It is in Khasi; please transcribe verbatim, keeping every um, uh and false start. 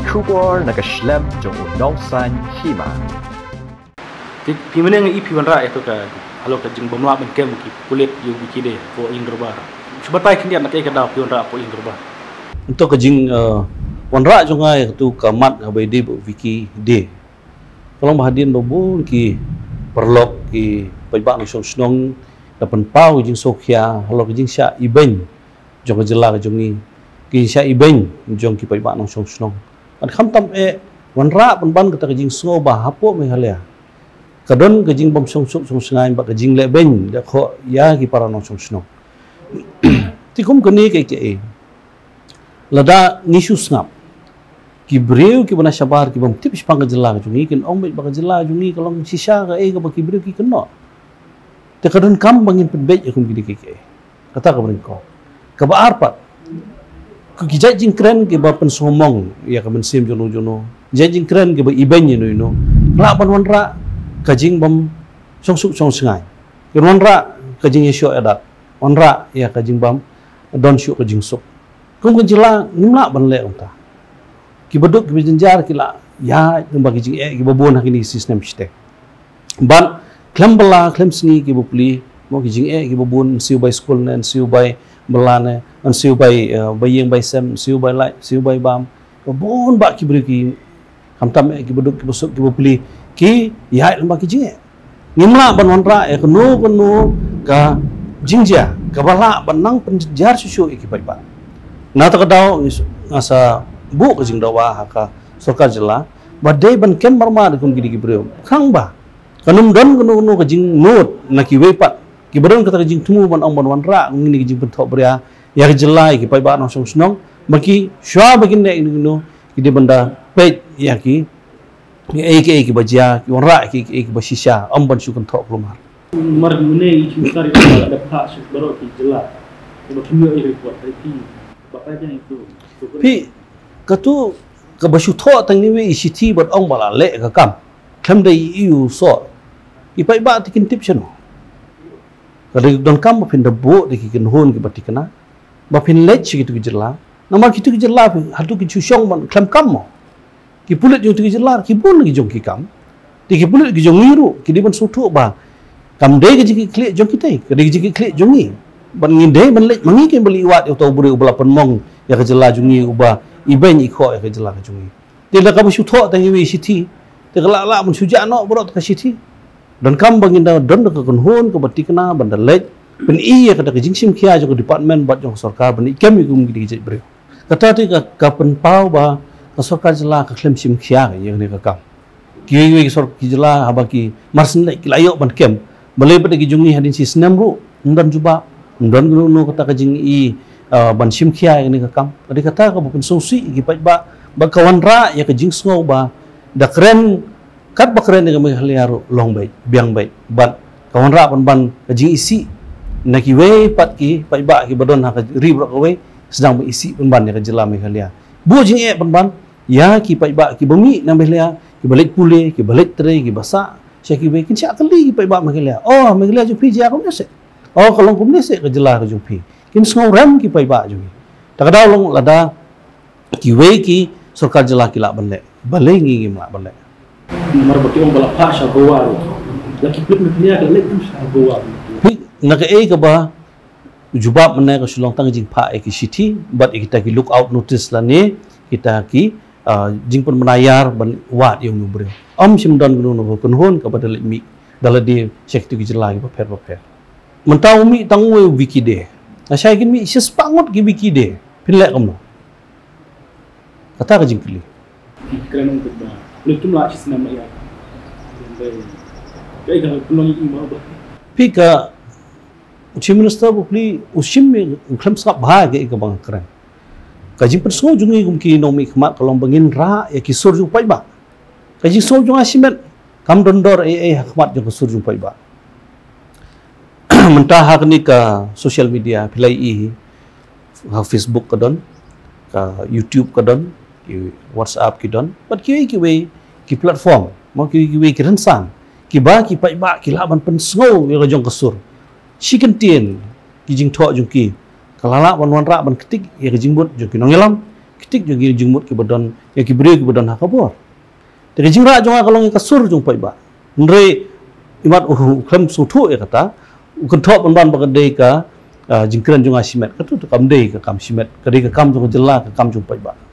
Khubor na ka shlem jong u nongsan hima. Phi mynne nga i phi wanrah ïa to ka halor ka jingbym lah ban kem ki pulit ïa u VKD hapoh ïing dorbar. Shu batai khyndiat na kaei ka daw phi wanrah hapoh ïing dorbar. Ynto ka jing, eh, wanrah jong nga ïa katu ka mat kaba ïadei bad u VKD ka long ba hadien ba bun ki paralok ki paidbah nongshong shnong da pynpaw ka jingsngewkhia halor ka jingshah ibeiñ jong ka jylla ka jong ngi, ka jingshah ibeiñ jong ki paidbah nongshong shnong. Bad khamtam eh wanrah pynban kata ka jingsngew ba hapoh Meghalaya ka don ka jingbym shong suk shong shngaiñ bad ka jingleh beiñ leh khoh ïa ki para nongshong shnong. Te kum kane ka, ka, eh, lada ngi shu sngap, ki briew kiba na shabar kibym tip shaphang ka jylla ka jong ngi kin ong beit ba ka jylla ka jong ngi ka long shisha kaei kaba ki briew ki kynnoh. Te ka donkam ba ngin pynbeit ïa kum kine kiei kiei. Kata kaba nyngkong. Kaba ar pat, ki jait jingkren kiba pynsngewmong ïa ka mynsiem jong no jong no, jait jingkren kiba ibeiñ ïa no ïa no, lah ban wanrah ka jingbym shong suk shong shngaiñ, kin wanrah ka jingïashoh ïadat, wanrah ïa ka jingbym don shuh ka jingsuk. Kum ka jylla ngim lah ban leh kumta. Kiba duk kiba jynjar ki lah ïaid lyngba ki jingeh kiba bun ha kine ki snem shiteng. Bad khlem bylla khlem sngi kiba plie, mo, ki jingeh kiba bun, yn siew bai skul ne, yn siew bai bylla ne, yn siew bai, eh, bai ïing bai sem, yn siew bai lait, yn siew bai bam. Ba bun bah ki briew ki, khamtam eh kiba duk kiba suk kiba plie, ki ïaid lyngba ki jingeh. Ngim lah ban wanrah ïa kano kano ka jingjia kaba lah ban nang pynjynjar shuh shuh ïa ki paidbah. Na kata ka daw ngi s-, nga sa buh ka jingdawa ha ka sorkar jylla ba dei ban kem marmar ïa kum kine ki briew. Khnang ba kan ym don kano kano ka jingnud na kiwei pat kiba don kata ka jingthmu ban ong ban wanrah kum kine ki jingpynthohbria ïa ka jylla, ïa ki paidbah nongshong shnong, ba ki shuwa ba kin leh kino kino ki dei ban da peit ïa ki, ïa kiei kiei kiba jia, ki wanrah ïa kiei kiei kiba shisha, ym ban shu kynthoh kulmar. Namar mynne i Chief Minister i ong ba la dep phah sha baroh ki jylla ba kim ïoh i report, phi ba peit ïa itu. Phi, katu kaba shu thoh tang iwei i shithi bad ong ba la leh ka kam khlem da i ïoh soh, i paidbah te kin tip shano? Ka dei donkam ba phin da buh da ki kynhun kiba thikna ba phin leit sha kitu ki jylla. Namar kitu ki jylla phi, hato ki shu shong ban khlem kam mo? Ki pulit jong kitu ki jylla ki bun ki jong ki kam. Te ki pulit ki jong ngi ruh ki dei ban sngewthuh ba kam dei ka jingkitkhlieh jong kita, ka dei ka jingkitkhlieh jong ngi. Ban ngi dei ban leit ma ngi kin ban leit wad ïa uta u briew uba la pynmong ïa ka jylla jong ngi, uba ibeiñ ikhoh ïa ka jylla ka jong ngi. Te lada kaba shu thoh tang iwei i shithi, te ka lah lah ban shu jah noh baroh ta ka shithi. Donkam ba ngin da don da ka kynhun kaba thikna ban da leit pyni ïa kata ka jingshim khia jong ka department bad jong ka sorkar ban ïa kem ïa kum kine ki jait briew. Kata te ka, ka pynpaw ba ka sorkar jylla ka khlem shim khia ïa kane ka kam. Kiwei kiwei ki sor-, ki jylla haba ki marsien leit ki la ïoh ban kem. Balei pat ki jong ngi hadien shi snem ruh ym don jubab, ym don kano kano kata ka jingi, ah, ban shim khia ïa kane ka kam. Ka dei kata kaba pynsngewsih ïa ki paidbah ba ka wanrah ïa ka jingsngew ba da kren, katba kren ïa ka Meghalaya ruh long beit, biang beit. Bad ka wanrah pynban ka jingisih na kiwei pat ki paidbah kiba don ha ka ri baroh kawei, sdang ba isih pynban ïa ka jylla Meghalaya. Buh jingeh pynban ïa ki paidbah kiba mih na Meghalaya, kiba leit pule, kiba leit trei, kiba sah sha kiwei, kin shah kylli ki paidbah Meghalaya. Oh, Meghalaya jong phi jia kumne seh. Oh, ka long kumne seh ka jylla ka jong phi. Kin sngewrem ki paidbah jong ngi. Ta ka daw long lada kiwei ki sorkar jylla ki lah ban leh, balei ngi ngim lah ban leh? Namar ba ki ong ba la phah sha Goa ruh. La ki pulit Meghalaya ki la leit kum sha Goa ruh. Phi, na kaei kaba jubab mynne ka shu long tang jingphah ïa ki shithi bad ïa kita ki lookout notice lane kita ki, ah, jingpynbna ïar ban wad ïa une u briew. Ym shym don kano kano ka kynhun kaba da leit mih da lade sha kitu ki jylla kiba pher bapher. Mynta u mih tang uwei u VKD. Lashai kin mih shispah ngut ki VKD. Phin leh kumno? Kata ka jingkylli. Ki kren ong ba leit kum la shi snem la ïa. Kaei ka pynlong i ma ba. Phi, ka Chief Minister ba phi u shim, u khlem sngap bha kaei kaba nga kren. Ka jingpynsngew jong ngi kum ki nongmihkhmat ka long ba ngin rah ïa ki sur jong u paidbah. Ka jingsngew jong nga shimet kam don dor ei ei ha khmat jong ka sur jong u paidbah. Mynta ha kane ka social media phi la ïohi, ha Facebook ka don, ka YouTube ka don, ki WhatsApp ki don, bad kiwei kiwei ki platform, mo, kiwei kiwei ki rynsan kiba ki paidbah ki lah ban pynsngew ïa la jong ka sur. Shi kyntien ki jingthoh jong ki ka la lah ban wanrah ban ktik ïa ka jingmut jong ki nongïalam, ktik jong ki jingmut kiba don, ïa ki briew kiba don ha ka bor. Te ka jingrah jong nga ka long ïa ka sur jong paidbah. Hynrei imat u khlem sngewthuh ïa kata, u kynthoh pynban ba ka dei ka, ah, jingkren jong nga shimet. Kata tu kam dei ka kam shimet, ka dei ka kam jong ka jylla, ka kam jong paidbah.